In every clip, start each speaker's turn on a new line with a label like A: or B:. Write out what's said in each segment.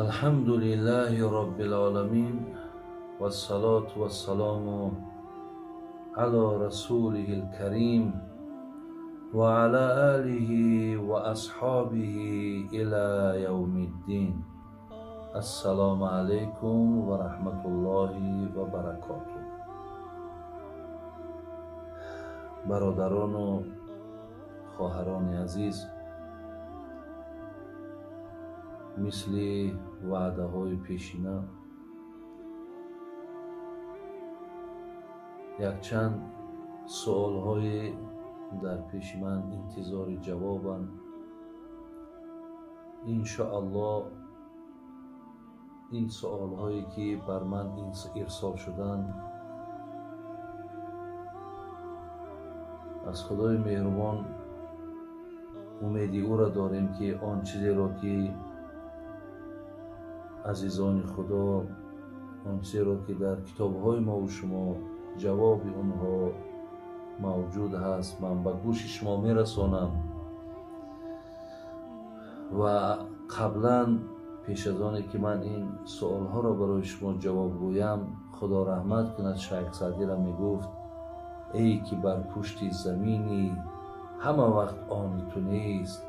A: Алҳамду лиллаҳи роббил оламин вассалоту вассалому ало расулиҳил карим ва ала олиҳи ва асҳобиҳи ила явмиддин. Ассалому алайкум ва раҳматуллоҳи ва баракотуҳ. Бародарону хоҳарони азиз, мисли ваъдаҳои пешина якчанд суолҳое дар пеши ман интизори ҷавобанд. Иншоаллоҳ ин суолҳое ки бар ман ирсол шуданд, аз Худои меҳрубон умеди ӯро дорем, ки он чизеро ки азизони Худо, он чизеро ки дар китобҳои мову шумо ҷавоби онҳо мавҷуд ҳаст, ман ба гӯши шумо мерасонам. Ва қаблан пеш аз оне ки ман ин суолҳоро барои шумо ҷавоб гӯям, Худо раҳмат кунад Шайх Саъдиро мегуфт: эй ки бар пушти заминӣ ҳама вақт они ту нест,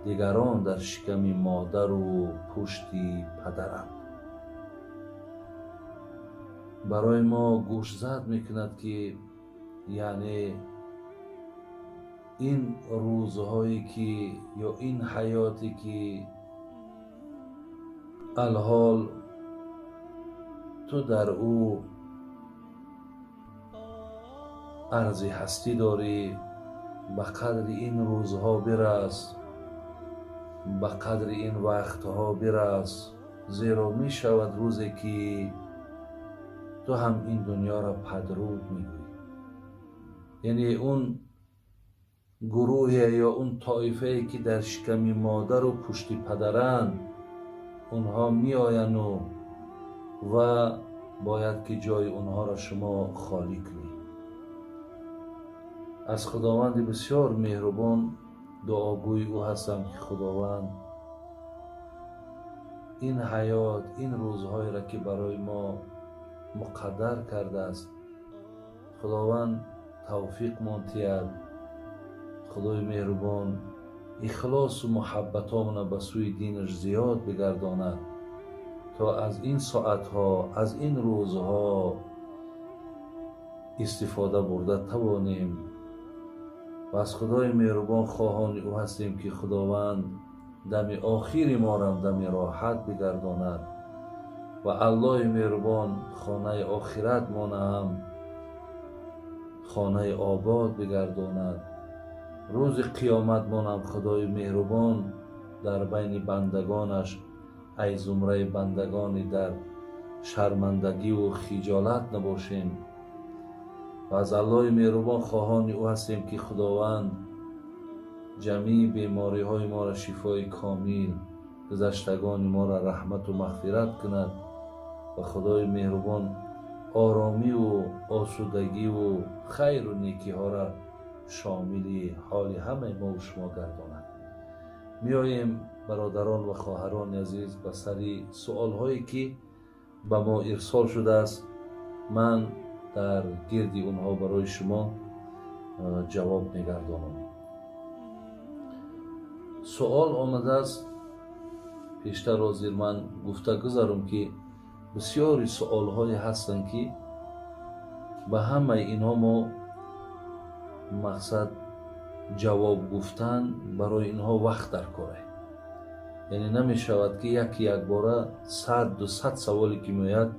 A: дигарон дар шиками модару пушти падаранд. Барои мо гӯшзад мекунад, ки яъне ин рӯзҳое ки ё ин ҳаёте ки алҳол ту дар ӯ арзи ҳастӣ дорӣ, ба қадри ин рӯзҳо бирас, ба қадри ин вақтҳо бирас, зеро мешавад рӯзе ки ту ҳам ин дунёро падруд мегӯӣ. Яъне он гурӯҳе ё он тоифае ки дар шиками модару пушти падаранд, онҳо меоянду ва бояд ки ҷои онҳоро шумо холӣ кунед. Аз Худованди бисёр меҳрубон дуогӯи ӯ ҳастам, ки Худованд ин ҳаёт, ин рӯзҳоеро ки барои мо муқаддар кардааст, Худованд тавфиқмон диҳад. Худои меҳрубон ихлосу муҳаббатомона ба сӯи динаш зиёд бигардонад, то аз ин соатҳо, аз ин рӯзҳо истифода бурда тавонем. Ва аз Худои меҳрубон хоҳони ӯ ҳастем, ки Худованд дами охири морам дами роҳат бигардонад ва Аллоҳи меҳрубон хонаи охиратмона ҳам хонаи обод бигардонад. Рӯзи қиёматмонам Худои меҳрубон дар байни бандагонаш ай зумраи бандагони дар шармандагиву хиҷолат набошем. Ва аз Аллоҳи меҳрубон хоҳони ӯ ҳастем, ки Худованд ҷамъи бемориҳои моро шифои комил, гузаштагони моро раҳмату мағфират кунад ва Худои меҳрубон оромиву осудагиву хайру некиҳоро шомили ҳоли ҳамаи мову шумо гардонад. Меоем, бародарон ва хоҳарони азиз, ба сари суолҳое ки ба мо ирсол шудааст. Ман дар гирди онҳо барои шумо ҷавоб мегардонам. Суол омадааст. Пештар ҳозир ман гуфта гузарам, ки бисёри суолҳое ҳастанд, ки ба ҳамаи инҳо мо мақсад ҷавоб гуфтан барои инҳо вақт дар коре. Яъне намешавад, ки яки якбора 100-200 саволе ки меояд,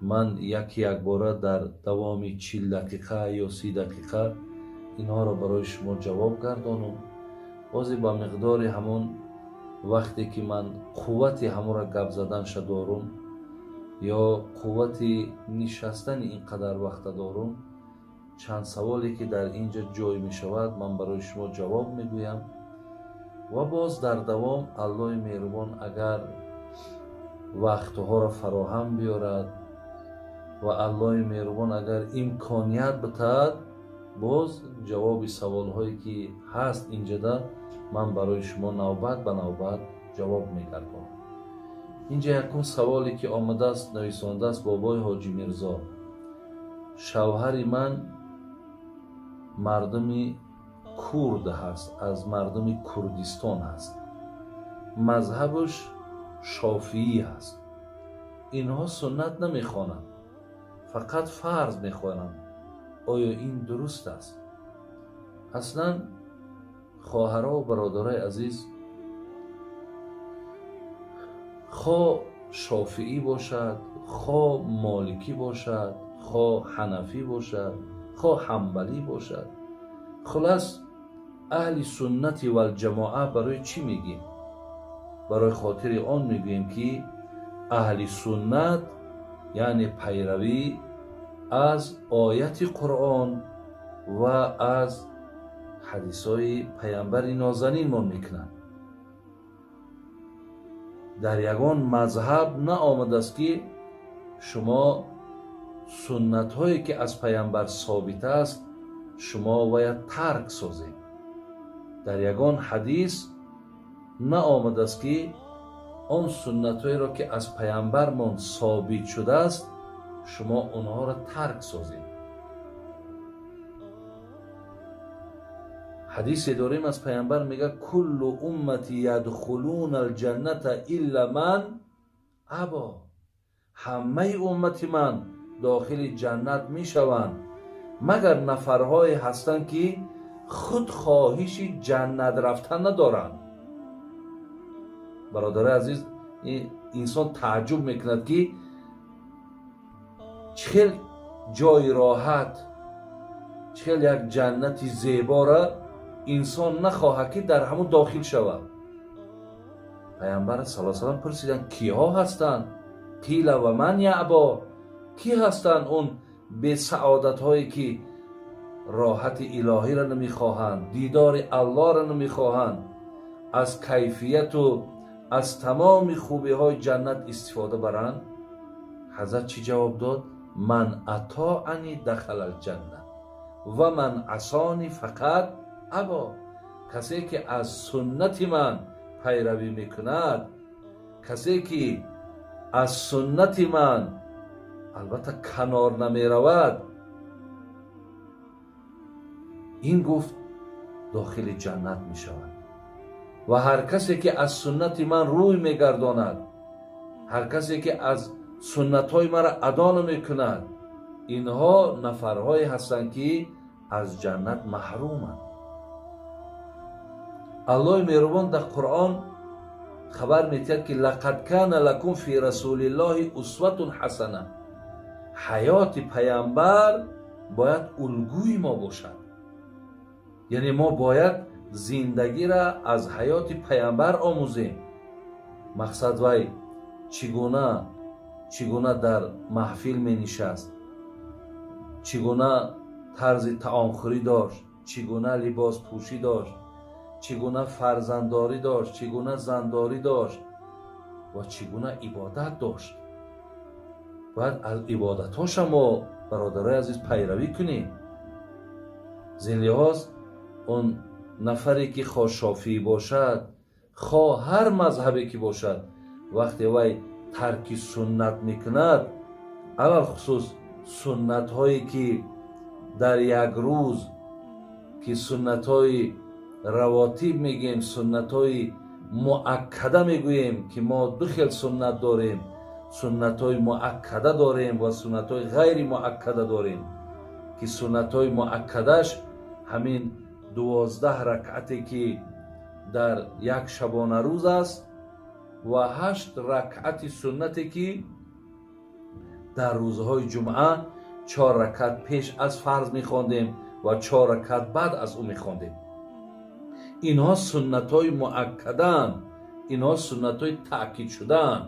A: ман яки якбора дар давоми 40 дақиқа ё 30 дақиқа инҳоро барои шумо ҷавоб гардонам. Бозе ба миқдори ҳамон вақте ки ман қуввати ҳамонро гап заданша дорум ё қуввати нишастани ин қадар вақта дорум, чанд саволе ки дар ин ҷо ҷой мешавад, ман барои шумо ҷавоб мегӯям. Ва боз дар давом Аллоҳи меҳрубон агар вақтҳоро фароҳам биёрад ва Аллоҳи меҳрубон агар имконият битаҳад, боз ҷавоби саволҳое ки ҳаст инҷода ман барои шумо навбат ба навбат ҷавоб мегардонам. Инҷа якум саволе ки омадааст, нависондааст бобои Ҳоҷи Мирзо. Шавҳари ман мардуми курд ҳаст, аз мардуми Курдистон ҳаст. Мазҳабаш шофиӣ ҳаст. Инҳо суннат намехонанд, фақат фарз мехонанд. Оё ин дуруст аст? Аслан хоҳаро ва бародарои азиз, хо шофиӣ бошад, хо моликӣ бошад, хо ҳанафӣ бошад, хо ҳанбалӣ бошад, хулас аҳли суннати валҷамоа барои чӣ мегӯем? Барои хотири он мегӯем, ки аҳли суннат яъне пайравӣ аз ояти Қуръон ва аз ҳадисҳои паямбари нозанинмон мекунанд. Дар ягон мазҳаб наомадааст, ки шумо суннатҳое ки аз паямбар собит аст, шумо бояд тарк созед. Дар ягон ҳадис наомадааст, ки он суннатҳоеро ки аз паямбармон собит шудааст, шумо онҳоро тарк созед. Ҳадисе дорем аз паямбар, мегӯяд: куллу уммати ядхулуна алҷанната илла ман або. Ҳамаи уммати ман дохили ҷаннат мешаванд, магар нафарҳое ҳастанд, ки худ хоҳиши ҷаннат рафтан надоранд. Бародарои азиз, инсон тааҷҷуб мекунад, ки чӣ хел ҷои роҳат, чӣ хел як ҷаннати зебора инсон нахоҳад, ки дар ҳамон дохил шавад. Паямбар саллаллоҳу алайҳи васаллам пурсиданд: киҳо ҳастанд? Қила ва ман яъбо. Кӣ ҳастанд он бесаодатҳое, ки роҳати илоҳиро намехоҳанд, дидори Аллоҳро намехоҳанд, аз кайфияту аз тамоми хубиҳои ҷаннат истифода баранд? Ҳазрат чӣ ҷавоб дод? Ман атоани дахала алҷанна ва ман асони фақат або. Касе ки аз суннати ман пайравӣ мекунад, касе ки аз суннати ман албатта канор намеравад, ин гуфт дохили ҷаннат мешавад. Ва ҳар касе ки аз суннати ман рӯй мегардонад, ҳар касе ки аз суннатҳои маро адо намекунад, инҳо нафарҳое ҳастанд, ки аз ҷаннат маҳруманд. Аллоҳи меҳрубон дар Қуръон хабар метиҳад, ки лақад кана лакум фи расулиллоҳи усватун ҳасана. Ҳаёти паямбар бояд улгӯи мо бошад. Яъне мо бояд зиндагиро аз ҳаёти паямбар омӯзем. Мақсад вай чӣ гуна дар маҳфил менишаст, чӣ гуна тарзи таомхӯрӣ дошт, чӣ гуна либоспӯшӣ дошт, чӣ гуна фарзанддорӣ дошт, чӣ гуна зандорӣ дошт ва чӣ гуна ибодат дошт. Бояд аз ибодатҳоша мо, бародарои азиз, пайравӣ кунем. Зин лиҳоз он нафаре ки хоҳ шофиӣ бошад, хоҳ ҳар мазҳабе ки бошад, вақте вай тарки суннат мекунад, алалхусус суннатҳое ки дар як рӯз, ки суннатҳои равотиб мегӯем, суннатҳои муаккада мегӯем, ки мо ду хел суннат дорем: суннатҳои муаккада дорем ва суннатҳои ғайри муаккада дорем, ки суннатҳои муаккадаш ҳамин 12 ракъате ки дар як шабонарӯз аст ва 8 ракъати суннате ки дар рӯзҳои ҷумъа 4 ракъат пеш аз фарз мехондем ва 4 ракъат баъд аз ӯ мехондем. Инҳо суннатҳои муаккадаанд, инҳо суннатҳои таъкид шудаанд.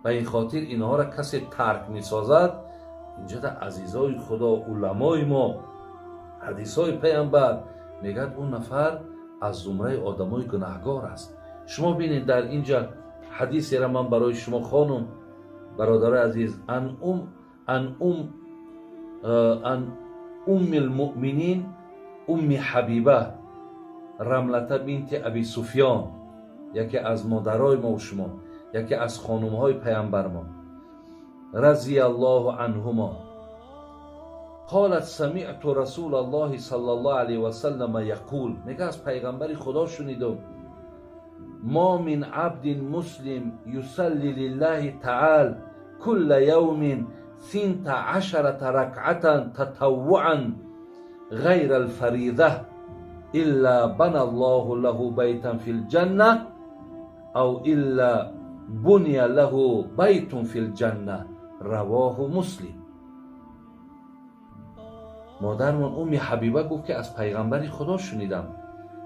A: Ба ин хотир инҳоро касе тарк месозад, инҷода азизои Худо, уламои мо, ҳадисҳои паямбар мегӯяд, он нафар аз зумраи одамои гунаҳгор аст. Шумо бинед, дар инҷа ҳадисеро ман барои шумо хонум, бародарои азиз, ан умми лмуъминин умми Ҳабиба Рамлата бинти Аби Суфён, яке аз модарои мо шумо, Яке аз хонумҳои паямбармон, разияллоҳу анҳумо, قالت سمعت رسول الله صلى الله عليه وسلم يقول, мега, аз пайғамбари Худо шунидум: ما من عبد مسلم يصلي لله تعالى كل يوم 12 ركعة تطوعا غير الفريضة إلا بنى الله له بيتا في الجنة أو إلا بني له بيت في الجنة. رواه مسلم. Модармон Умми Ҳабиба гуфт, ки аз пайғамбари Худо шунидам,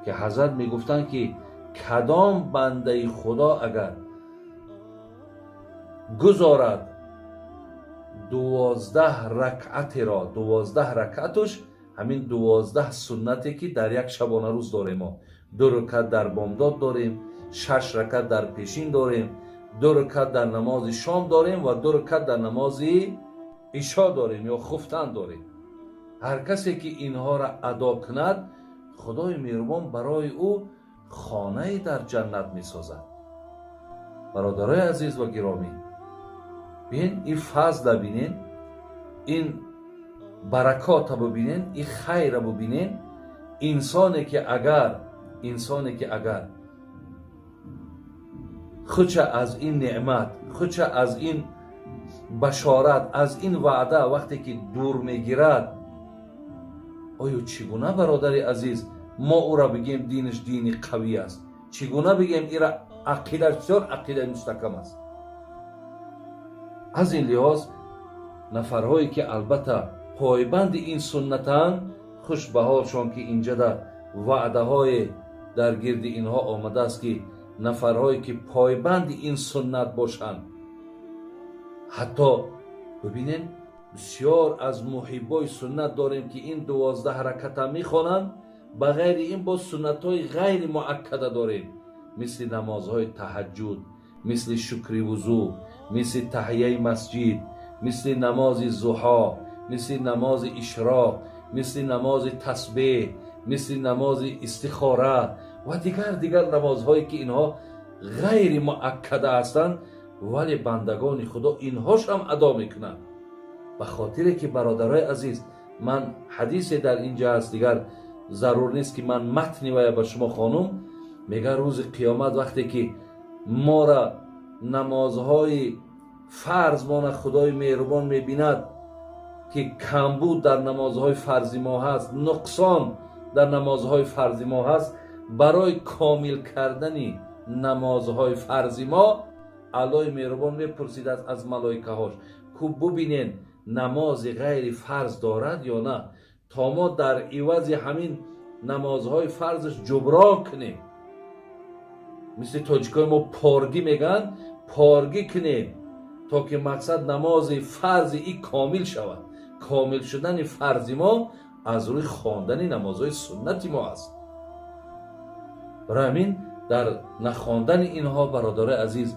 A: ки ҳазрат мегуфтанд, ки кадом бандаи Худо агар гузорад 12 ракъатеро, 12 ракъатуш ҳамин 12 суннате, ки дар як шабонарӯз дорем, мо ду рукат дар бомдод дорем, шаш ракат дар пешин дорем, ду рукат дар намози шом дорем ва ду рукат дар намози ишо дорем ё хуфтан дорем, ҳар касе ки инҳоро адо кунад, Худои меҳрубон барои ӯ хонае дар ҷаннат месозад. Бародарои азиз ва гиромӣ, бин, ин фазла бинен, ин баракота бубинен, ин хайра бубинен. Инсоне ки агар худша аз ин неъмат, худша аз ин башорат, аз ин ваъда вақте ки дур мегирад, оё чӣ гуна, бародари азиз, мо ӯра бигем, динаш дини қавӣ аст? Чӣ гуна бигем, ира ақидаш бисёр ақидаи мустаҳкам аст? Аз ин лиҳоз, нафарҳое ки албатта пойбанди ин суннатанд, хуш ба ҳолшон, ки инҷада ваъдаҳое дар гирди инҳо омадааст, ки нафарҳое ки пойбанди ин суннат бошанд. Ҳатто бибинен, бисёр аз муҳиббои суннат дорем, ки ин 12 раката мехонанд. Ба ғайри ин боз суннатҳои ғайри муаккада дорем, мисли намозҳои таҳаҷҷуд, мисли шукри вузӯ, мисли таҳияи масҷид, мисли намози зуҳо, мисли намози ишроқ, мисли намози тасбеҳ, мисли намози истихора ва дигар дигар намозҳое, ки инҳо ғайри муаккада ҳастанд, вале бандагони Худо инҳошам адо мекунанд. Ба хотире ки, бародарои азиз, ман ҳадисе дар ин ҷа аст, дигар зарур нест, ки ман матни вая ба шумо хонум. Мега, рӯзи қиёмат вақте ки мора намозҳои фарзмона Худои меҳрубон мебинад, ки камбуд дар намозҳои фарзи мо ҳаст, нуқсон дар намозҳои фарзи мо ҳаст, барои комил кардани намозҳои фарзи мо Аллоҳи меҳрубон мепурсидааст аз малоикаҳош: ку бубинен, намози ғайри фарз дорад ё на, то мо дар ивази ҳамин намозҳои фарзаш ҷуброн кунем. Мисли тоҷикои мо поргӣ мегӯянд, поргӣ кунем, то ки мақсад намози фарзи и комил шавад. Комил шудани фарзи мо аз рӯи хондани намозҳои суннати мо аст. Барои ҳамин дар нахондани инҳо, бародарои азиз,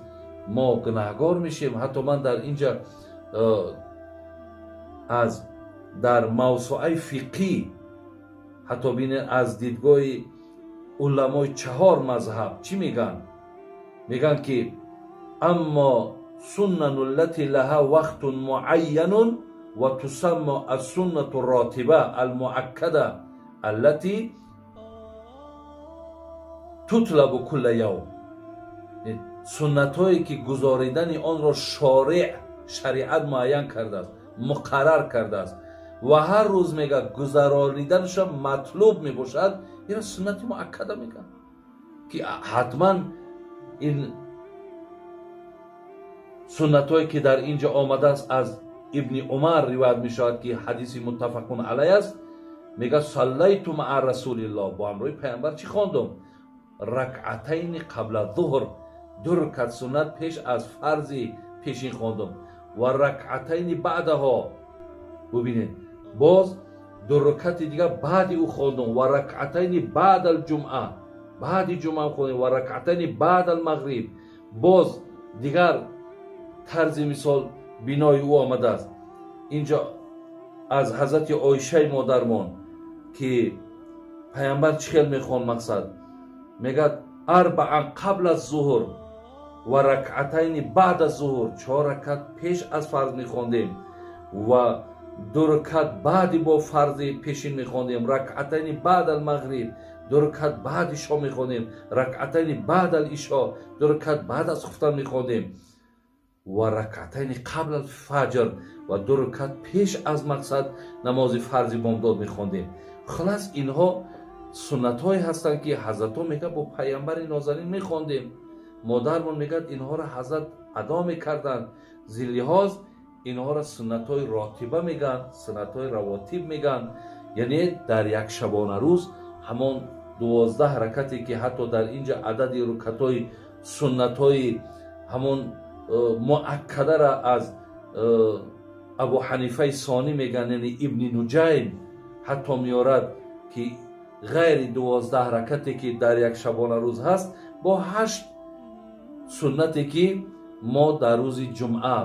A: мо гунаҳгор мешем. Ҳатто ман дар инҷа аз дар мавсуаи фиқӣ, ҳатто бинед, аз дидгоҳи уламои чаҳор мазҳаб чӣ мегӯянд? Мегӯянд, ки أما السنن التي لها وقت معين وتسمى السنة الراتبة المؤكدة التي تطلب كل يوم, суннатҳое ки гузоридани онро шореъ, шариат муайян кардааст, муқаррар кардааст ва ҳар рӯз, мега, гузарониданашон матлуб мебошад, ина суннати муаккада мегӯянд, ки ҳатман ин суннатҳое ки дар ин ҷо омадааст, аз Ибни Умар ривоят мешавад, ки ҳадиси муттафақун алай аст. Мега: صليت مع رسول الله, бо ҳамроҳи пайғамбар чӣ хондум? ركعتين قبل الظهر, ду рукат суннат пеш аз фарзи пешин хондум, وركعتين بعدها, бубинед, боз ду рукати дигар баъди ӯ хондум, وركعتين بعد الجمعة, баъди ҷумъа хондем, وركعتين بعد المغرب. Боз дигар тарзи мисол бинои ӯ омадааст инҷо аз ҳазрати Оишаи модармон, ки пайғамбар чӣ хел мехонд. Мақсад, мегӯяд: أربعا قبل الظهر. Ва ракъатайни баъд аз зуҳур, 4 ракат пеш аз фарз мехондем ва 2 ракат баъди бо фарзи пешин мехондем, ракъатайни баъд ал мағриб, 2 ракат баъд ишо мехондем, ракъатайни баъд ал ишо, 2 ракат баъд аз хуфтан мехондем ва ракъатайни қабл ал фаҷр ва 2 ракат пеш аз мақсад намози фарзи бомдод мехондем. Хулас, инҳо суннатҳое ҳастанд, ки ҳазратҳо мегӯяд, бо пайғамбари нозанин мехондем. Модармон мегӯяд, инҳоро ҳазрат адо мекарданд. Зиллиҳоз инҳоро суннатҳои ротиба мегӯянд, суннатҳои равотиб мегӯянд. Яъне дар як шабона рӯз ҳамон 12 ракате, ки ҳатто дар инҷа адади рукатҳои суннатҳои ҳамон муаккадара аз Абу Ҳанифаи Сонӣ мегӯянд, яъне Ибни Нуҷайм ҳатто меорад, ки ғайри 12 ракате, ки дар як шабона рӯз ҳаст, бо 8 суннате, ки мо дар рӯзи ҷумъа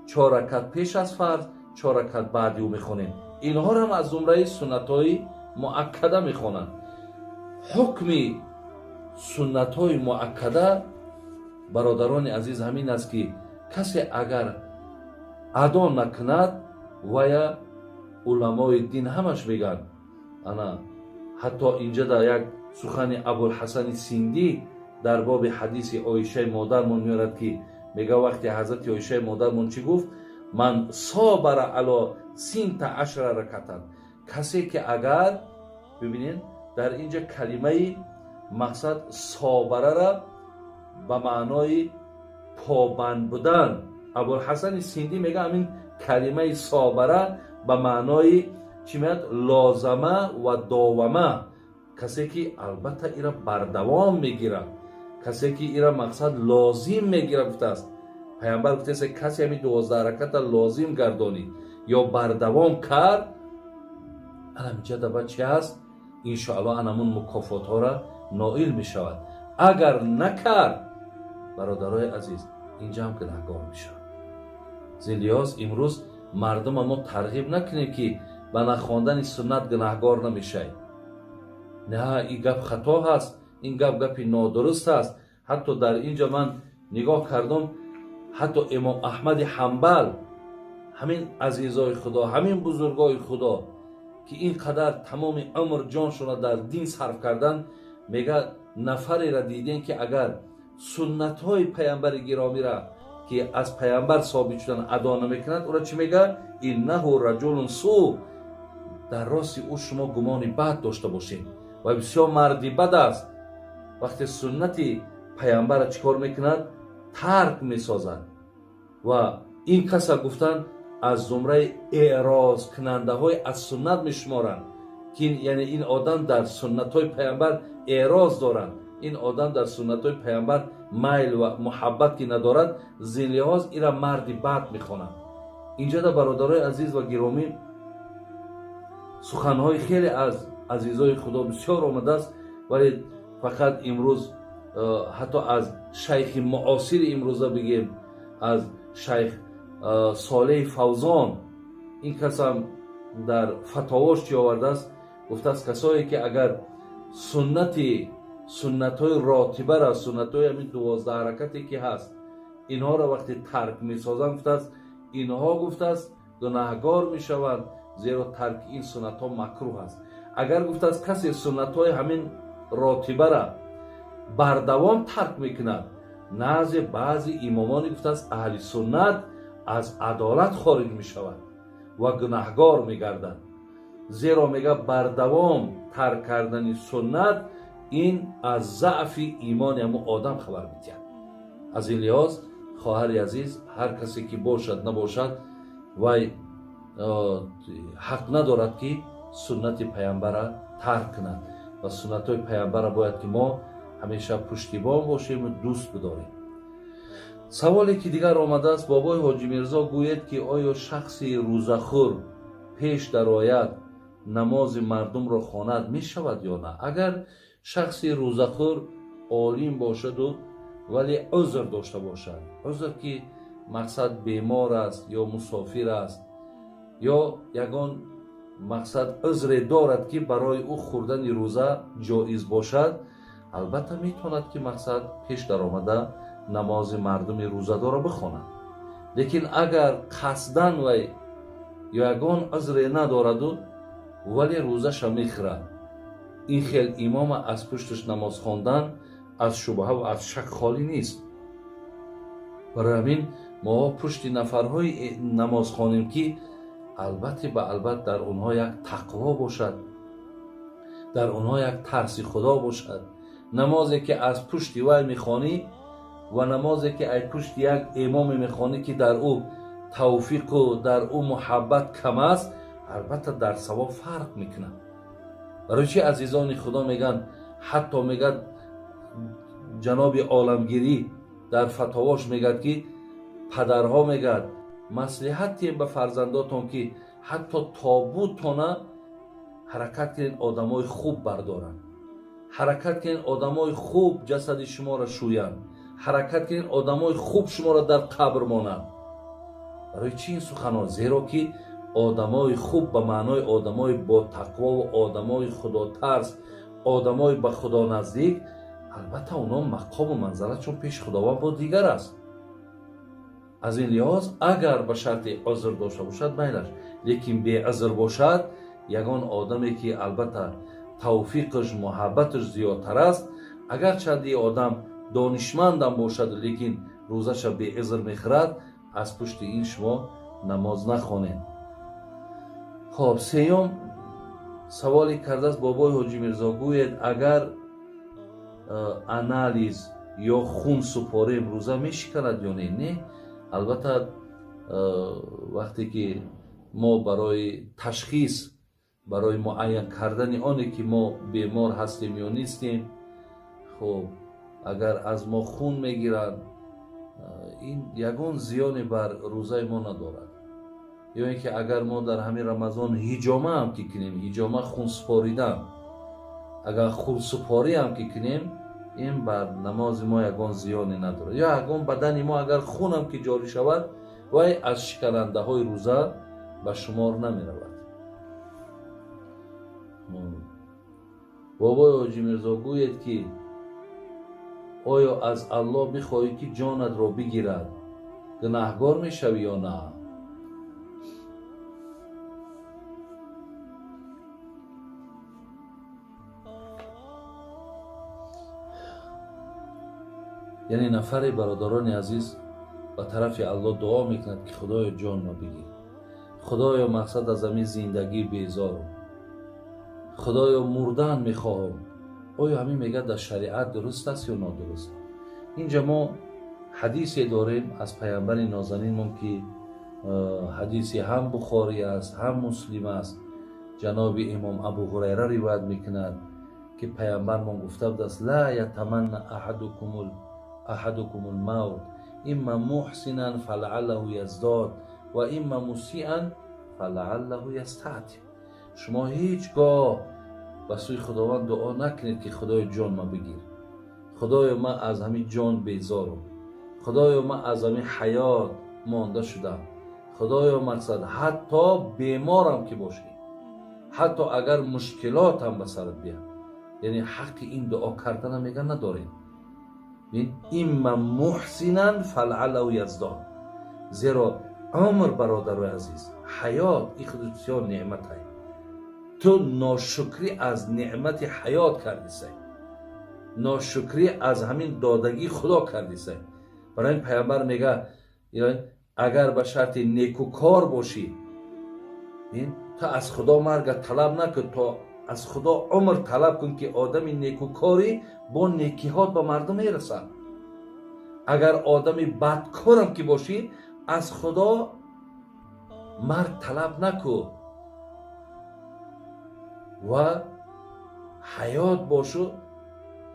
A: 4 ракат пеш аз фарз, 4 ракат баъди ӯ мехонем, инҳоро аз зумраи суннатҳои муаккада мехонанд. Ҳукми суннатҳои муаккада, бародарони азиз, ҳамин аст, ки касе агар адо накунад, вая уламои дин ҳамаш мегӯянд. Ана ҳатто инҷа дар як сухани Абулҳасани Синдӣ дар боби ҳадиси Оишаи модармон меорад, ки мега, вақте ҳазрати Оишаи модармон чӣ гуфт? Ман собара ало синта ашра ракатан, касе ки агар, бибинед, дар инҷа калимаи мақсад собарара ба маънои побанд будан Абулҳасани Синдӣ мега, ҳамин калимаи собара ба маънои чӣ меяд? Лозама ва довама, касе ки албатта ира бардавом мегирад, касе ки ира мақсад лозим мегирад, гуфтааст. Пайғамбар гуфтааст, касе ҳамин 12 раката лозим гардонид ё бардавом кард, анаминҷа даба чи ҳаст? Иншоалло, анамун мукофотҳоро ноил мешавад. Агар накард, бародарои азиз, инҷа ҳам гунаҳгор мешавад. Зиллиҳоз имрӯз мардума мо тарғиб накунем, ки ба нахондани суннат гунаҳгор намешавед. На, ин гап хато ҳаст, ин гап гапи нодуруст аст. Ҳатто дар инҷа ман нигоҳ кардам, ҳатто Имом Аҳмади Ҳамбал, ҳамин азизои Худо, ҳамин бузургои Худо, ки ин қадар тамоми умр ҷоншонро дар дин сарф кардан, мега, нафареро дидем, ки агар суннатҳои пайғамбари гиромира, ки аз пайғамбар собит шудан, адо намекунад, ӯро чӣ мега? Иннаҳу раҷулун су, дар рости ӯ шумо гумони бад дошта бошед ва бисёр марди бад аст. Вақте суннати пайғамбарро чӣ кор мекунад? Тарк месозад. Ва ин каса гуфтанд, аз зумраи эърозкунандаҳои аз суннат мешуморанд, ки яъне ин одам дар суннатҳои пайғамбар эъроз дорад, ин одам дар суннатҳои пайғамбар майл ва муҳаббат ки надорад, зинлиҳоз ира марди бад мехонанд. Инҷода, бародарои азиз ва гиромӣ, суханҳои хеле аз азизои Худо бисёр омадааст, вале фақат имрӯз ҳатто аз шайхи муосири имрӯза бигем, аз шайх Солеҳи Фавзон, ин касам дар фатовош чӣ овардааст? Гуфтааст, касое ки агар суннатҳои ротибара, суннатҳои ҳамин 12 ҳаракате ки ҳаст, инҳоро вақте тарк месозанд, гуфтааст, инҳо, гуфтааст, гунаҳгор мешаванд, зеро тарки ин суннатҳо макрӯҳ аст. Агар, гуфтааст, касе суннатҳои ҳамин ротибара бардавом тарк мекунад, назди баъзи имомони, гуфтааст, аҳли суннат аз адолат хориҷ мешавад ва гунаҳгор мегардад, зеро, мега, бардавом тарк кардани суннат ин аз заъфи имони ҳамун одам хабар медиҳад. Аз ин лиҳоз, хоҳари азиз, ҳар касе ки бошад, набошад, вай ҳақ надорад, ки суннати пайғамбара тарк кунад ва суннатҳои пайғамбара бояд ки мо ҳамеша пуштибон бошем ва дӯст бидорем. Саволе ки дигар омадааст: бобои Ҳоҷи Мирзо, гӯед, ки оё шахси рӯзахӯр пеш дарояд, намози мардумро хонад мешавад ё на? Агар шахси рӯзахӯр олим бошаду вале узр дошта бошад, узр ки мақсад бемор аст ё мусофир аст ё ягон мақсад узре дорад, ки барои ӯ хӯрдани рӯза ҷоиз бошад, албатта метавонад, ки мақсад пеш даромада намози мардуми рӯзадорро бихонад. Лекин агар қасдан вай ягон узре надораду, вале рӯзаша мехӯрад, ин хел имома аз пушташ намоз хондан аз шубҳа ва аз шак холӣ нест. Барои ҳамин мо пушти нафарҳои намоз хонем, ки албатта ба албат дар онҳо як тақво бошад, дар онҳо як тарси худо бошад. Намозе ки аз пушти вай мехонӣ ва намозе ки аз пушти як имоме мехонӣ, ки дар ӯ тавфиқу дар ӯ муҳаббат кам аст, албатта дар савоб фарқ мекунад. Барои чи азизони худо мегӯянд, ҳатто мегӯяд ҷаноби оламгирӣ дар фатовош мегӯяд, ки падарҳо мегӯяд маслиҳат диҳем ба фарзандотон, ки ҳатто тобутона ҳаракат кунед одамои хуб бардоранд, ҳаракат кунед одамои хуб ҷасади шуморо шӯянд, ҳаракат кунед одамои хуб шуморо дар қабр монанд. Барои чи ин суханҳо? Зеро ки одамои хуб ба маънои одамои ботақво ва одамои худотарс, одамои ба худо наздик, албатта онҳо мақому манзалатшон пеши худованд бо дигар аст. Аз ин лиҳоз агар ба шарти узр дошта бошад майлаш, лекин беузр бошад, ягон одаме ки албатта тавфиқаш, муҳаббаташ зиёдтар аст, агарчанди одам донишмандам бошад, лекин рӯзаша беузр мехӯрад, аз пушти ин шумо намоз нахонед. Хоб, сеюм саволе кардааст бобои Ҳоҷи Мирзо, гӯед агар анализ ё хун супорем рӯза мешиканад ё не? Не, албатта вақте ки мо барои ташхис, барои муайян кардани оне ки мо бемор ҳастем ё нестем, хоб агар аз мо хун мегиранд, ин ягон зиёне бар рӯзаи мо надорад. Ё ин ки агар мо дар ҳамин Рамазон ҳиҷома ҳам ки кунем, ҳиҷома хунсупоридан, агар хунсупорӣ ҳам ки кунем, ин бар намози мо ягон зиёне надорад. Ё ягон бадани мо агар хунам ки ҷорӣ шавад, вай аз шиканандаҳои рӯза ба шумор намеравад. Бобои Ҳоҷи Мирзо, гӯед ки оё аз Аллоҳ бихоҳӣ ки ҷонатро бигирад, гунаҳгор мешавӣ ё на? Яъне нафаре, бародарони азиз, ба тарафи Аллоҳ дуо мекунад, ки худоё ҷонма бигир, худоё мақсад аз ҳамин зиндагӣ безорам, худоё мурдан мехоҳам. Оё ҳамин мегӯяд дар шариат дуруст аст ё нодуруст? Инҷа мо ҳадисе дорем аз паямбари нозанинмон, ки ҳадиси ҳам Бухорӣ аст, ҳам Муслим аст. Ҷаноби имом Абу Ҳурайра ривоят мекунад, ки паямбармон гуфта будааст: ла ятаманна аҳадукумул мавт имма муҳсинан фалааллаҳу яздод ва имма мусиан фалааллаҳу ястатиб. Шумо ҳеҷ гоҳ ба сӯи Худованд дуо накунед, ки худоё ҷон ма бигир, худоё ман аз ҳамин ҷон безорам, худоё ман аз ҳамин ҳаёт монда шудам, худоё мақсад ҳатто беморам ки бошӣ, ҳатто агар мушкилотам ба сарат биёд, яъне ҳаққи ин дуо кардана мега надорем. Имма муҳсинан фалааллаҳу яздод. Зеро умр, бародарои азиз, ҳаёт ин худ бисёр неъмат ай. Ту ношукрӣ аз неъмати ҳаёт кардисай, ношукрӣ аз ҳамин додагии худо кардисай. Барои ин паямбар мега, агар ба шарти некукор бошӣ, ту аз худо марга талаб накун, то аз худо умр талаб кун, ки одами некукорӣ бо некиҳот ба мардум мерасад. Агар одами бадкорам ки бошӣ, аз худо марг талаб накун ва ҳаёт бошу,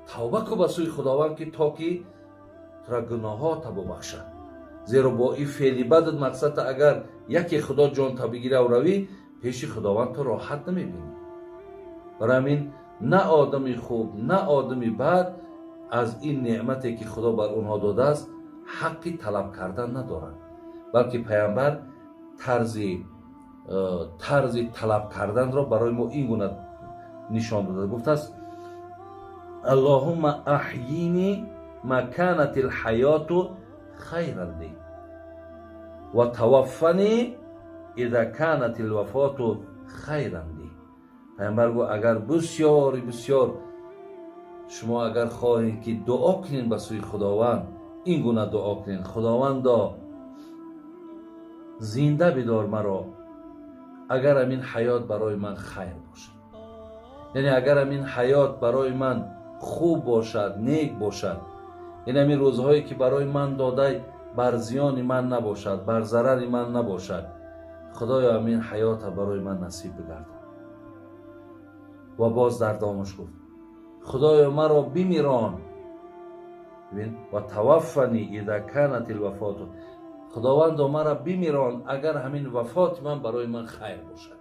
A: тавба кун ба сӯи Худованд, ки то ки тура гуноҳота бубахшад. Зеро бо ин феъли бадат мақсадта агар яке худо ҷонта бигирав равӣ, пеши Худованд ту роҳат намебинӣ. Барои ҳамин на одами хуб, на одами бад аз ин неъмате ки худо бар онҳо додааст ҳаққи талаб кардан надоранд, балки паямбар тарзи талаб карданро барои мо ин гуна нишон додааст. Гуфтааст: Аллоҳумма аҳйини ما كانت الحياة خيرا لي وتوفني إذا كانت الوفاة خيرا لي. Пайғамбар гуфт: агар бисёри бисёр шумо агар хоҳед, ки дуо кунед ба сӯи Худованд, ин гуна дуо кунед: Худовандо, зинда бидор маро, агар ҳамин ҳаёт барои ман хайр бошад, яъне агар ҳамин ҳаёт барои ман хуб бошад, нек бошад, яъне ҳамин рӯзҳое, ки барои ман додай, бар зиёни ман набошад, бар зарари ман набошад, Худоё, ҳамин ҳаёта барои ман насиб бигардон. Ва боз дар давомаш гуфт: Худоё, маро бимирон. وتوفني إذا كانت الوفاة. Худовандо, маро бимирон, агар ҳамин вафоти ман барои ман хайр бошад,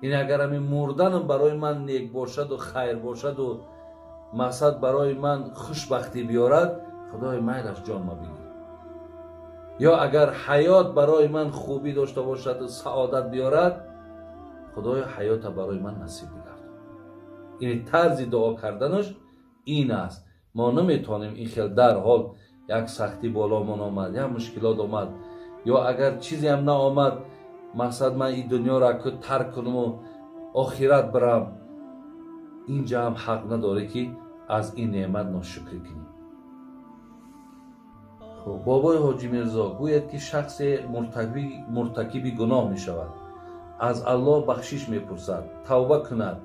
A: яъне агар ҳамин мурданам барои ман нек бошаду хайр бошаду мақсад барои ман хушбахтӣ биёрад, Худои, майлаш, ҷонма бигир. Ё агар ҳаёт барои ман хубӣ дошта бошаду саодат биёрад, Худоё, ҳаёта барои ман насиб бигардон. Ини тарзи дуо карданаш ин аст. Мо наметавонем ин хел дарҳол як сахтӣ боломон омад, як мушкилот омад, ё агар чизеам наомад, мақсад ман ин дунёро тарк кунаму охират бирам. Инҷа ҳам ҳақ надорӣ, ки аз ин неъмат ношукрӣ кунӣ. Хуб, бобои Ҳоҷӣ Мирзо, гӯяд, ки шахсе муртакиби гуноҳ мешавад, аз Аллоҳ бахшиш мепурсад, тавба кунад,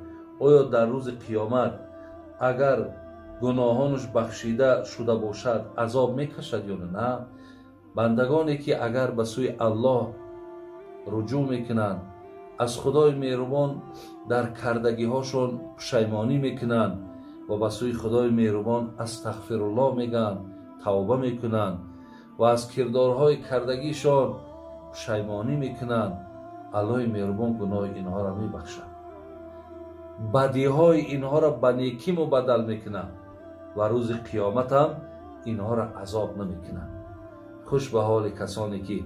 A: оё дар рӯзи қиёмат, агар гуноҳонаш бахшида шуда бошад, азоб мекашад ё на? Бандагоне, ки агар ба сӯи Аллоҳ руҷӯъ мекунанд, аз Худои меҳрубон дар кардагиҳошон пушаймонӣ мекунанд ва ба сӯи Худои меҳрубон астағфируллоҳ мегӯянд, тавба мекунанд ва аз кирдорҳои кардагишон пушаймонӣ мекунанд, Аллоҳи меҳрубон гуноҳи инҳоро мебахшад, бадиҳои инҳоро ба некӣ мубаддал мекунад ва рӯзи қиёматам инҳоро азоб намекунад. Хуш ба ҳоли касоне, ки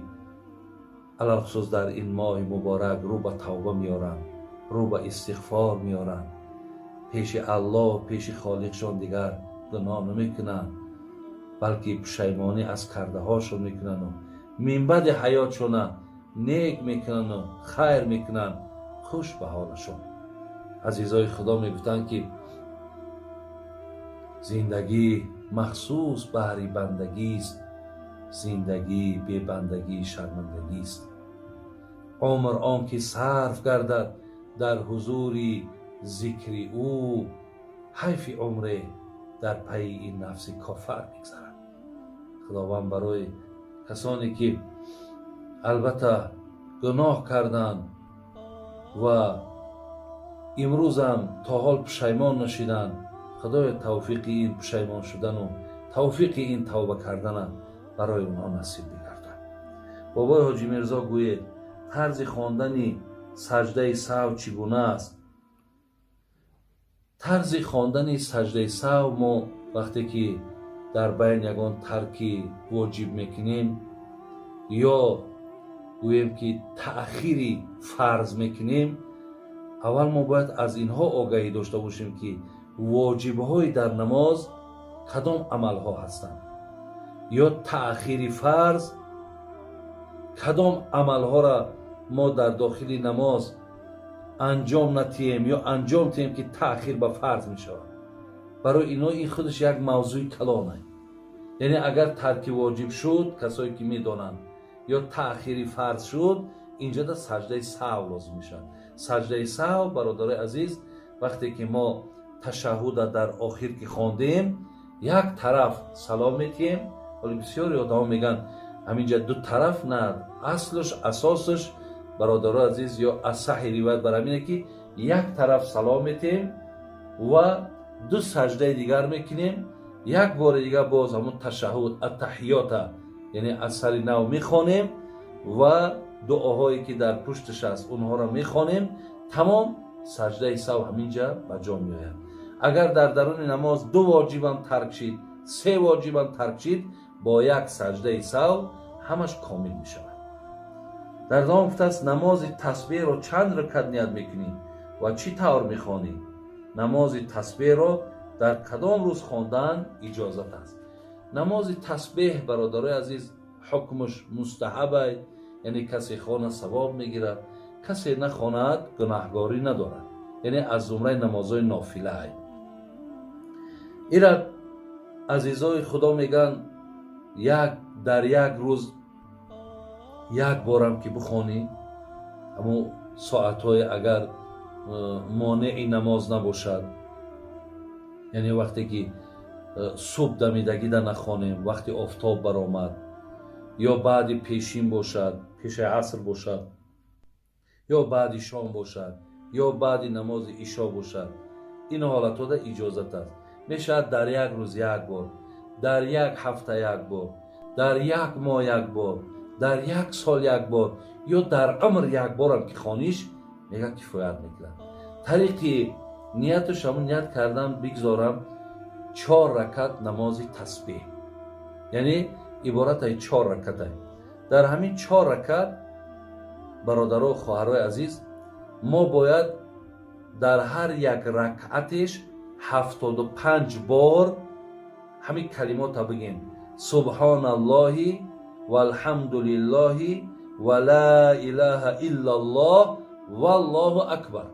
A: алалхусус дар ин моҳи муборак рӯ ба тавба меоранд, рӯ ба истиғфор меоранд, пеши Аллоҳ, пеши Холиқшон дигар гуноҳ намекунанд, балки пушаймонӣ аз кардаҳошон мекунанду минбаъди ҳаётшона нек мекунанду хайр мекунанд. Хуш ба ҳолашон. Азизои Худо мегуфтанд, ки зиндагӣ махсус баҳри бандагист, зиндагӣ бебандагӣ шармандагист. Умр он ки сарф гардад дар ҳузури зикри ӯ, ҳайфи умре дар пайи ин нафси кофар мегзарад. Худованд барои касоне, ки албатта гуноҳ карданд ва имрӯзам то ҳол пушаймон нашиданд, Худоё, тавфиқи ин пушаймон шудану тавфиқи ин тавба кардана барои онҳо насиб бигардад. Бобои Ҳоҷӣ Мирзо, гӯед, тарзи хондани саҷдаи саҳв чӣ гуна аст? Тарзи хондани саҷдаи саҳв: мо вақте ки дар байн ягон тарки воҷиб мекунем ё гӯем, ки таъхири фарз мекунем, аввал мо бояд аз инҳо огаҳӣ дошта бошем, ки воҷибҳои дар намоз кадом амалҳо ҳастанд ё таъхири фарз кадом амалҳоро мо дар дохили намоз анҷом натиҳем ё анҷом диҳем, ки таъхир ба фарз мешавад. Барои ино ин худаш як мавзӯи калона. Яъне агар тарки воҷиб шуд, касое ки медонанд, ё таъхири фарз шуд, инҷода саҷдаи саҳв лозим мешавад. Саҷдаи саҳв, бародарои азиз, вақте ки мо ташаҳҳуда дар охир ки хондем, як тараф салом метиҳем. Ҳоли бисёри одамо мегӯянд, ҳаминҷа ду тараф. На, аслаш, асосаш, бародарои азиз, ё асаҳи ривоят бар ҳамине, ки як тараф салом метиҳем ва ду саҷдаи дигар мекунем, як бори дигар боз ҳамун ташаҳҳуд, аттаҳиёта, яъне аз сари нав мехонем ва дуоҳое, ки дар пушташ аст, онҳоро мехонем. Тамом, саҷдаи саҳв ҳаминҷа ба ҷо меояд. Агар дар даруни намоз ду воҷибам тарк шид, се воҷибам тарк шид, бо як саҷдаи саҳв ҳамаш комил мешавад. Дар давом гуфтааст: намози тасбеҳро чанд ракат ният мекунӣ ва чӣ тавр мехонӣ? Намози тасбеҳро Дар кадом рӯз хондан иҷозат аст? Намози тасбеҳ, бародарои азиз, ҳукмаш мустаҳабай, яъне касе хона савоб мегирад, касе нахонад гунаҳгорӣ надорад, яъне аз зумраи намозҳои нофилаай. Ира азизои Худо мегӯянд, як дар як рӯз як борам ки бихонӣ, ҳамун соатҳое агар монеи намоз набошад, яъне вақте ки субҳ дамидагида нахонем, вақти офтоб баромад, ё баъди пешин бошад, пеши аср бошад, ё баъди шом бошад, ё баъди намози ишо бошад, ин ҳолатҳода иҷозат аст. Мешавад дар як рӯз як бор, дар як ҳафта як бор, дар як моҳ як бор, дар як сол як бор, ё дар умр як борам ки хониш, мега кифоят мекунад. Тариқи нияташ ҳамун ният кардан бигзорам 4 ракат намози тасбеҳ, яъне иборатай 4 ракатай. Дар ҳамин 4 ракат, бародаро, хоҳарои азиз, мо бояд дар ҳар як ракатеш 75 бор ҳамин калимота бигем: субҳоналлоҳи валҳамдулиллоҳи ва ла илаҳа иллаллоҳ валлоҳу акбар.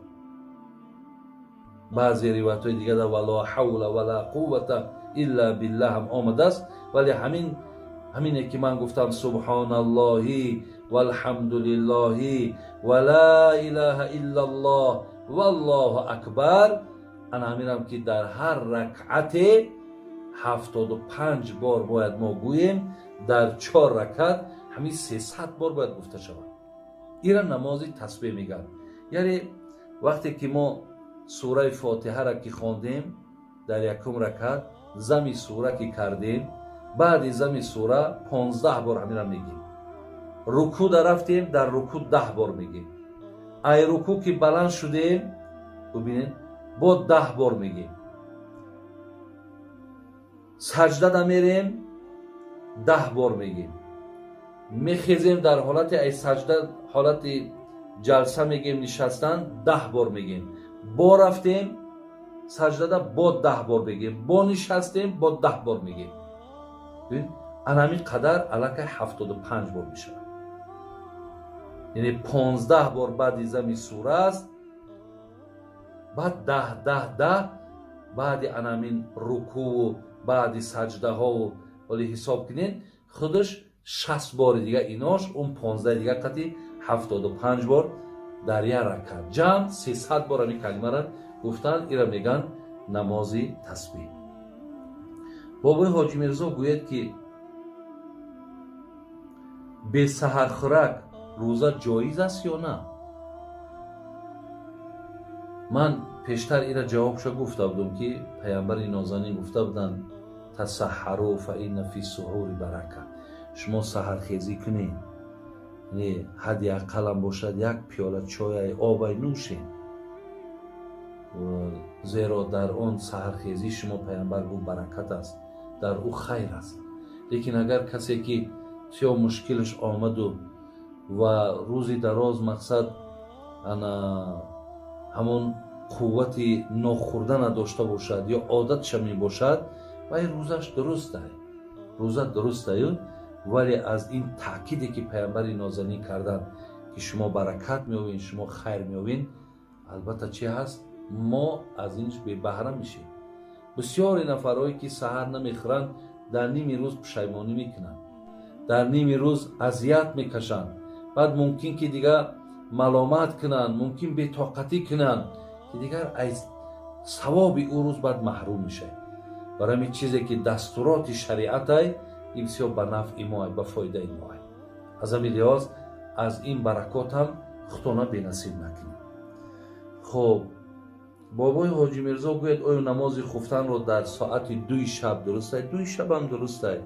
A: Баъзе ривоятҳои дигар ва ла ҳавла ва ла қуввата илла биллаҳ ҳам омадааст, вале ҳамине ки ман гуфтам субҳоналлоҳи валҳамдулиллоҳи ва ла илаҳа иллаллоҳ валлоҳу акбар, ана ҳаминам ки дар ҳар ракъате 75 бор бояд мо гӯем, дар 4 ракат ҳамин 300 бор бояд гуфта шавад. Ира намози тасбеҳ мегӯянд. Яъне вақте ки мо сураи фотиҳаро ки хондем дар якум ракат, зами сура ки кардем, баъди зами сура 15 бор ҳаминро мегӯем. Рукӯ да рафтем, дар рукӯ 10 бор мегӯем. Ай рукӯ ки баланд шудем, бубинед, бо 10 бор мегӯем. Саҷда да мерем, 10 бор мегӯем. Мехезем дар ҳолати ай саҷда, ҳолати ҷалса мегӯем, нишастан 10 бор мегӯем. Бо рафтем саҷдада, бо 10 бор мегӯем. Бо нишастем, бо 10 бор мегӯем. Ана ҳамин қадар аллакай 75 бор мешавад. Яъне 15 бор баъди зами сура аст, баъд 10 10 10 баъди ана ҳамин рукӯву баъди саҷдаҳову ҳоли ҳисоб кунед, худаш 60 бори дига инош, он 15 дига қати 75 бор дар як ракат, ҷамъ 300 бор ҳамин калимаро гуфтан. Ира мегӯянд намози тасбеҳ. Бобои Ҳоҷи Мирзо гӯяд ки бесаҳархӯрак рӯза ҷоиз аст ё на? Ман пештар ира ҷавобша гуфта будам ки паямбари нозанин гуфта буданд: тасаҳару фа инна фи суҳури барака. Шумо саҳархезӣ кунед, яъне ҳадди ақаллам бошад як пиёла чойай обай нӯшед, зеро дар он саҳархезӣ шумо, паямбар гуфт, баракат аст, дар ӯ хайр аст. Лекин агар касе ки бисёр мушкилаш омаду ва рӯзи дароз мақсад ана ҳамон қуввати нохӯрдана дошта бошад ё одатша мебошад, вай рӯзаш дурустай, рӯза дурустаю, вале аз ин таъкиде ки паямбари нозанин карданд ки шумо баракат меёбед, шумо хайр меёбед, албатта чи ҳаст, мо аз инш бебаҳра мешем. Бисёре нафарҳое ки саҳар намехӯранд, дар ними рӯз пушаймонӣ мекунанд, дар ними рӯз азият мекашанд, баъд мумкин ки дигар маломат кунанд, мумкин бетоқатӣ кунанд, ки дигар аз савоби ӯ рӯз баъд маҳрум мешавад. Барои ҳамин чизе ки дастуроти шариатай, ин бисёр ба нафъи моай, ба фоидаи моай. Аз ҳамин лиҳоз аз ин баракот ҳам худтона бенасиб накунем. Хоб, бобои Ҳоҷи Мирзо гӯяд: оё намози хуфтанро дар соати 2 шаб дурустай? 2 шабам дурустай.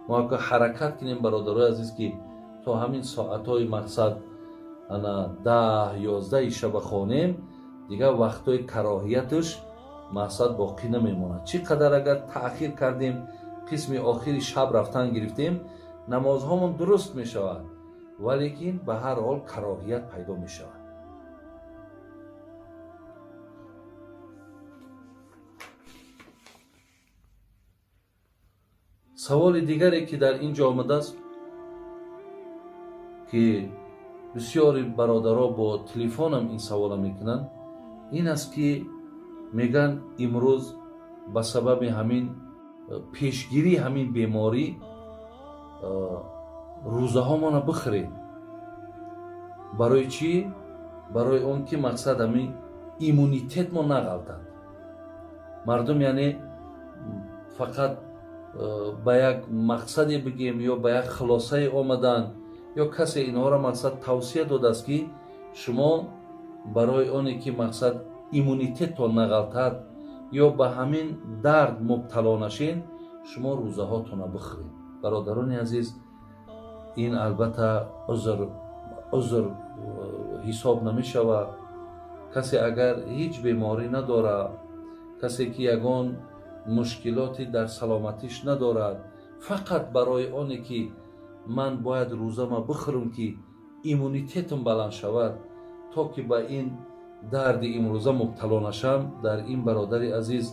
A: Мо ака ҳаракат кунем, бародарои азиз, ки то ҳамин соатҳои мақсад ана 10 11 шаба хонем, дигар вақтҳои кароҳияташ мақсад боқӣ намемонад. Чӣ қадар агар таъхир кардем, қисми охири шаб рафтан гирифтем, намозҳомон дуруст мешавад, валекин ба ҳар ҳол кароҳият пайдо мешавад. Саволи дигаре ки дар ин ҷо омадааст, ки бисёри бародаро бо телефонам ин савола мекунанд, ин аст ки мегӯянд имрӯз ба сабаби ҳамин пешгирии ҳамин беморӣ рӯзаҳомона бихӯред. Барои чӣ? Барои он ки мақсад ҳамин иммунитетмо нағалтад. Мардум яъне фақат ба як мақсаде бигем ё ба як хулосае омаданд, ё касе инҳоро мақсад тавсия додааст, ки шумо барои оне ки мақсад иммунитеттон нағалтад ё ба ҳамин дард мубтало нашед, шумо рӯзаҳотонро бихӯред. Бародарони азиз, ин албатта узр ҳисоб намешавад. Касе агар ҳеҷ беморӣ надорад, касе ки ягон мушкилоте дар саломатиш надорад, фақат барои оне ки ман бояд рӯзама бихӯрам ки иммунитетам баланд шавад, то ки ба ин дарди имрӯза мубтало нашам, дар ин бародари азиз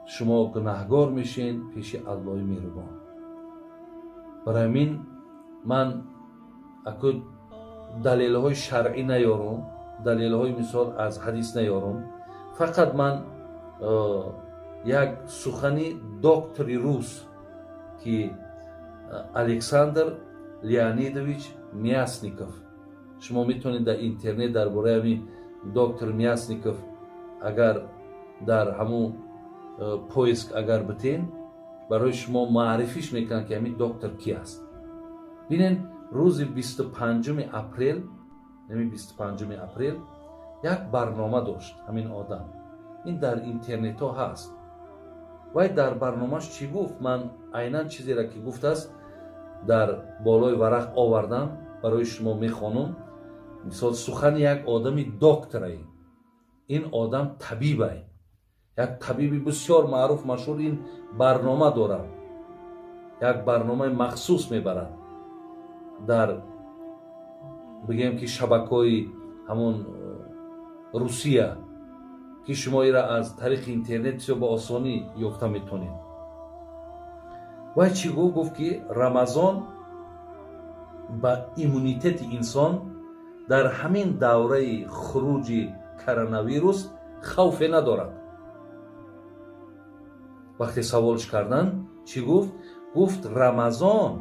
A: шумо гунаҳгор мешен пеши Аллоҳи меҳрубон. Барои ҳамин ман аку далелҳои шаръӣ наёрам, далелҳои мисол аз ҳадис наёрам, фақат ман як сухани доктори рус ки Александр Леонидович Мясников, шумо метавонед дар интернет дар бораи ҳамин доктор Мясников агар дар ҳамун поиск агар битен, барои шумо маърифиш мекунанд ки ҳамин доктор ки аст. Бинен, рӯзи 25 апрел, ҳамин 25 апрел як барнома дошт ҳамин одам. Ин дар интернетҳо ҳаст. Вай дар барномаш чӣ гуфт? Ман айнан чизеро ки гуфтааст дар болои варақ овардам, барои шумо мехонам. Мисол, сухани як одами докторае, ин одам табибае, як табиби бисёр маъруф машҳур. Ин барнома дорад, як барномаи махсус мебарад дар бигем ки шабакаҳои ҳамон Русия, ки шумо ира аз тариқи интернет бисёр ба осонӣ ёфта метавонед. Вай чӣ гуфт? Гуфт ки Рамазон ба иммунитети инсон дар ҳамин давраи хуруҷи коронавирус хавфе надорад. Вақте саволш карданд, чӣ гуфт? Гуфт Рамазон,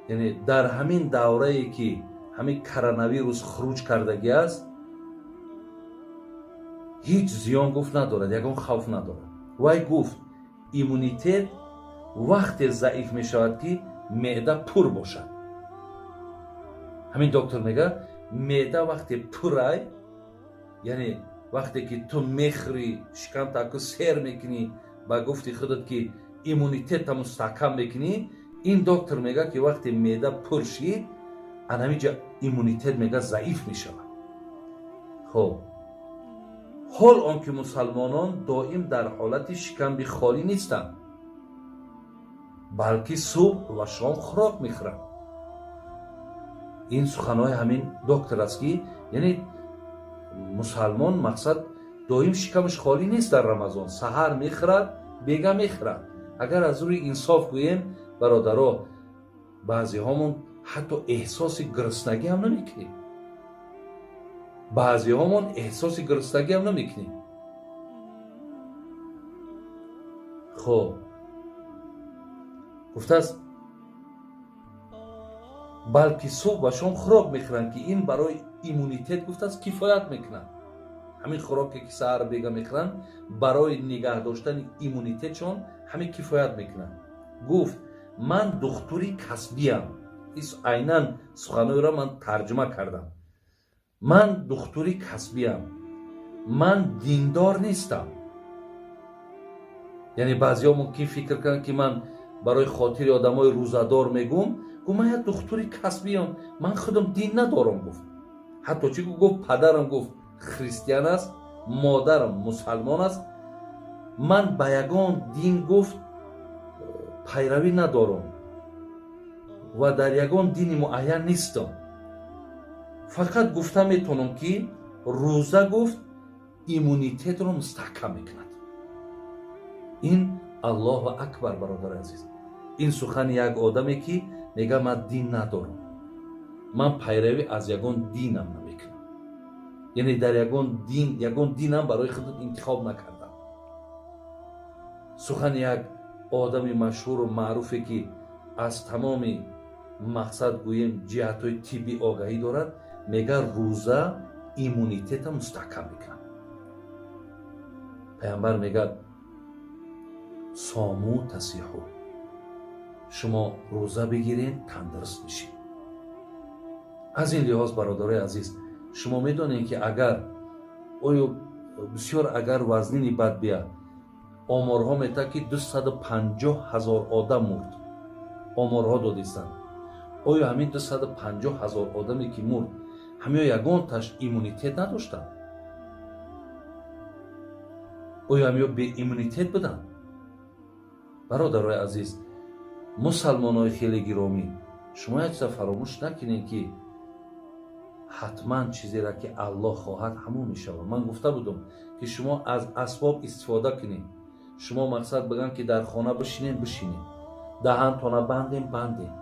A: яъне дар ҳамин даврае ки ҳамин коронавирус хуруҷ кардагӣ аст, ҳеҷ зиён гуфт надорад, ягон хавф надорад. Вай гуфт иммунитет вақте заиф мешавад ки меъда пур бошад. Ҳамин доктор мегӯяд, меъда вақте пурай, яъне вақте ки ту мехӯрӣ, шикамта аку сер мекунӣ, ба гуфти худат ки иммунитетта мустаҳкам мекунӣ, ин доктор мегӯяд ки вақте меъда пур шид, анамиҷа иммунитет мегӯяд заиф мешавад. Хоб, ҳол он ки мусалмонон доим дар ҳолати шикамби холӣ нестанд, балки субҳ ва шом хӯрок мехӯранд. Ин суханҳои ҳамин доктор аст ки яъне мусалмон мақсад доим шикамаш холӣ нест дар Рамазон, саҳар мехӯрад, бега мехӯрад. Агар аз рӯи инсоф гӯем, бародаро, баъзеҳомон ҳатто эҳсоси гуруснагӣ ҳам намекунем, баъзеҳомон эҳсоси гуруснагӣ ҳам намекунем. Хоб, гуфтааст балки субҳ ва шом хӯрок мехӯранд, ки ин барои иммунитет гуфтааст кифоят мекунад. Ҳамин хӯроке ки саҳар бега мехӯранд барои нигаҳ доштани иммунитетшон ҳамин кифоят мекунад. Гуфт ман духтури касбиям. Айнан суханҳоеро ман тарҷума кардам. Ман духтури касбиям, ман диндор нестам. Яъне баъзеҳо мумкин фикр кунанд ки ман барои хотири одамои рӯзадор мегӯм. Гуфт ман як духтури касбиям, ман худам дин надорам. Гуфт ҳатто чӣ гуфт? Падарам гуфт христиан аст, модарам мусалмон аст, ман ба ягон дин гуфт пайравӣ надорам ва дар ягон дини муайян нестам. Фақат гуфта метавонам ки рӯза гуфт иммунитетро мустаҳкам мекунад. Ин Аллоҳу акбар, бародари азиз. Ин сухани як одаме ки мега ман дин надорам, ман пайравӣ аз ягон динам намекунам, яъне дар ягон дин, ягон динам барои худ интихоб накардам. Сухани як одами машҳуру маъруфе ки аз тамоми мақсад гӯем ҷиҳатҳои тиббӣ огаҳӣ дорад, мега рӯза иммунитета мустаҳкам мекунад. Пайғамбар мегӯяд сому тасиҳу, шумо рӯза бигиред, тандуруст мешед. Аз ин лиҳоз, бародарои азиз, шумо медонед ки агар оё бисёр агар вазнини бад бияд, оморҳо метавад ки 250 000 одам мурд, оморҳо додистанд. Оё ҳамин 250 000 одаме ки мурд, ҳамиё ягонташ иммунитет надоштанд? Оё ҳамиё беиммунитет буданд? Бародарои азиз, мусалмонои хеле гиромӣ, шумо як чиза фаромӯш накунед ки ҳатман чизеро ки Аллоҳ хоҳад ҳамон мешавад. Ман гуфта будам ки шумо аз асбоб истифода кунед. Шумо мақсад биган ки дар хона бишинем, бишинем, даҳантона бандем, бандем,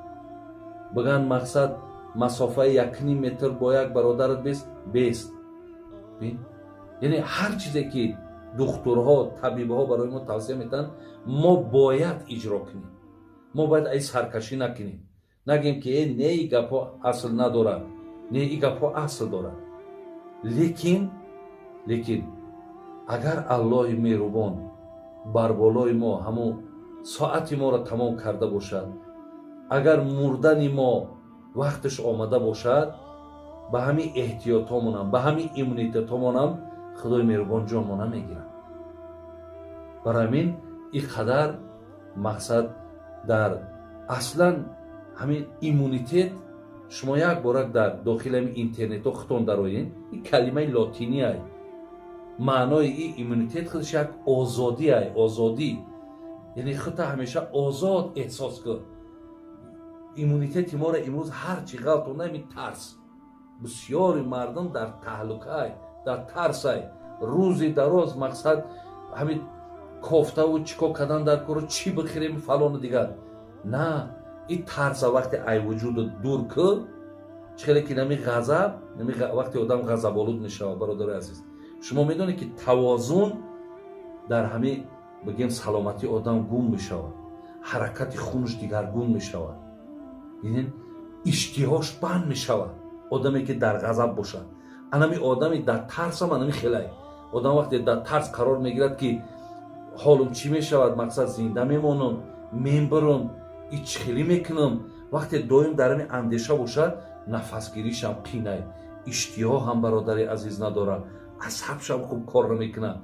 A: биган мақсад масофаи 1.5 метр бо як бародарат бест, бест. Яъне ҳар чизе ки духтурҳо, табибҳо барои мо тавсия метаҳанд, мо бояд иҷро кунем. Мо бояд ай саркашӣ накунем, нагем ки не, и гапҳо асл надорад, не, и гапҳо асл дорад. Лекин агар Аллоҳи меҳрубон бар болои мо ҳамун соати моро тамом карда бошад, агар мурдани мо вақташ омада бошад, ба ҳамин эҳтиётҳомонам, ба ҳамин иммунитетҳомонам Худои меҳрубон ҷонмо намегирад. Барои ҳамин ин қадар мақсад дар аслан ҳамин иммунитет, шумо як борак дар дохили ҳамин интернетҳо худтон дароед, ин калимаи лотиниай, маънои ин иммунитет худаш як озодиай, озодӣ, яъне худта ҳамеша озод эҳсос кун. Иммунитети моро имрӯз ҳар чӣ ғалтонда ҳамин тарс. Бисёри мардум дар таҳлукай, дар тарсай, рӯзи дароз мақсад ҳамин кофтаву чӣ кор кардан дар кору чӣ бихӯрем фалону дигар. На, ин тарса вақте ай вуҷуду дур кӯ, чӣ хеле ки нами ғазаб, нами вақте одам ғазаболуд мешавад. Бародари азиз, шумо медонед ки тавозун дар ҳамин бигем саломатии одам гум мешавад, ҳаракати хунаш дигаргун мешавад, бинед, иштиҳош банд мешавад. Одаме ки дар ғазаб бошад, анами одами дар тарсам анами хелай. Одам вақте дар тарс қарор мегирад ки ҳолум чӣ мешавад, мақсад зинда мемонам, мембирам, и чӣ хелӣ мекунам, вақте доим дар ҳамин андеша бошад, нафасгиришам қинай, иштиҳо ҳам бародари азиз надорад, асабшам хуб кор намекунад,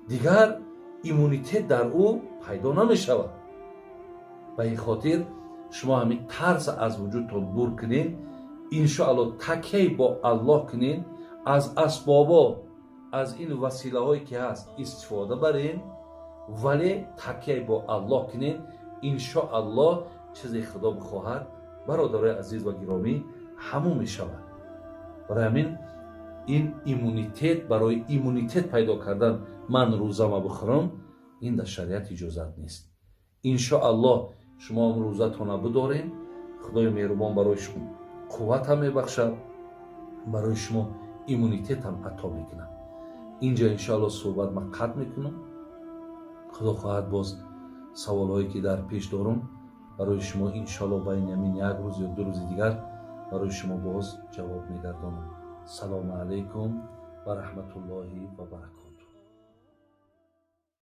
A: дигар иммунитет дар ӯ пайдо намешавад. Ба ин хотир шумо ҳамин тарса аз вуҷудтон дур кунед, иншоалло такяй бо Аллоҳ кунед, аз асбобо, аз ин василаҳое ки ҳаст истифода барен, вале такяй бо Аллоҳ кунед. Иншоаллоҳ чизе Худо бихоҳад, бародарои азиз ва гиромӣ, ҳамон мешавад. Барои ҳамин ин иммунитет, барои иммунитет пайдо кардан ман рӯзама бихӯрам, ин дар шариат иҷозат нест. Иншоаллоҳ шумо рӯзатона бидоред, Худои меҳрубон барои шумо қувватам мебахшад, барои шумо иммунитетам ато мекунад. Инҷа иншоаллоҳ суҳбат ман қатъ мекунам. Худо хоҳад боз саволҳое ки дар пеш дорам барои шумо иншоаллоҳ байни ҳамин як рӯз ё ду рӯзи дигар барои шумо боз ҷавоб мегардонам. Салому алайкум ва раҳматуллоҳи ва баракотуҳ.